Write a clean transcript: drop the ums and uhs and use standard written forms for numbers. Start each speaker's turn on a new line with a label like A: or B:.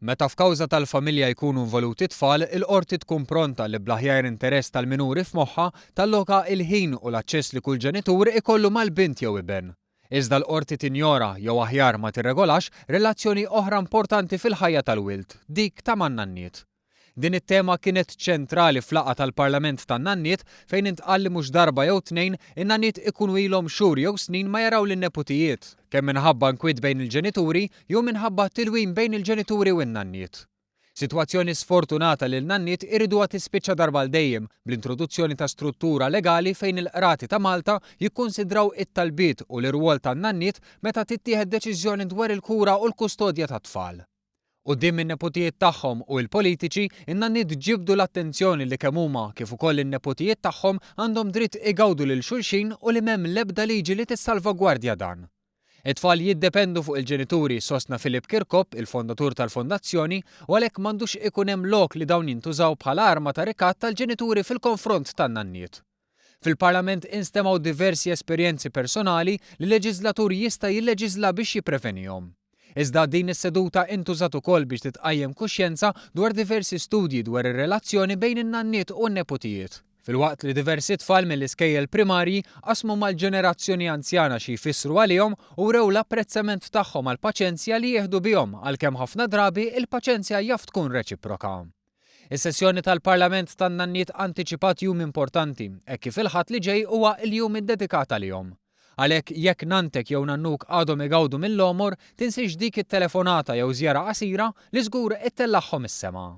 A: Meta f'kawża tal-familja jkunu involuti tfal, il-qorti tkun pronta li bl-aħjar interess tal-minuri f'moħħha talloka il-ħin u l-aċċess li kull ġenitur ikollu mal-bint jew iben. Iżda l-qorti tinjora, jew aħjar ma tirregolax, relazzjoni oħra importanti fil-ħajja tal-wild, dik ta' man-nanniet. Din it-tema kienet ċentrali f'laqgħa tal-Parlament tan-Nanniet fejn intqal li mhux darba jew tnejn in-nanniet ikunu ilhom xhur jew snin ma jaraw lin-neputijiet, kemm minħabba nkwiet bejn il-ġenituri jew minħabba tilwim bejn il-ġenituri u n-nanniet. Sitwazzjoni sfortunata li l-nanniet iriduha tispiċċa darba għal dejjem bl-introduzzjoni ta' struttura legali fejn il-qrati ta' Malta jikkunsidraw it-talbiet u l-irwol tan-nanniet meta tittieħed deċiżjoni dwar il-kura u l-kustodja tat-tfal. Quddiem in-neputijiet tagħhom u l-politiċi, in-nanniet ġibdu l-attenzjoni li kemm huma kif ukoll in-neputijiet tagħhom għandhom dritt igawdu lil xulxin u li m'hemm l-ebda liġi li tissalvagwardja dan. It-tfal jiddependu fuq il-ġenituri, sostna Philip Kirkop, il-fondatur tal-fondazzjoni, u għalhekk m'għandux ikun hemm lok li dawn jintużaw bħala arma ta' rikatt tal-ġenituri fil-konfront tan-nanniet. Fil-Parlament instemgħu diversi esperjenzi personali li leġiżlatur jista' jilleġiżla biex jipprevenihom. Iżda din is-seduta intużat ukoll biex titqajjem kuxjenza dwar diversi studji dwar ir-relazzjoni bejn in-nanniet u n-neputijiet. Filwaqt li diversi tfal mill-iskejjel primarji qasmu mal-ġenerazzjoni anzjana xi jfissru għalihom u wrew l-apprezzament tagħhom għall-paċenzja li jieħdu bihom għalkemm ħafna drabi il-paċenzja jaf tkun reċiproka. Is-sessjoni tal-Parlament tan-Nanniet antiċipat jum importanti, hekk kif il-Ħadd li ġej huwa l-jum iddedikat għalihom. Għalhekk, jekk nanntek jew nannuk għadhom igawdu mill-għomor, tinsiex dik it-telefonata jew żjara qasira li żgur ittellagħhom is-sema.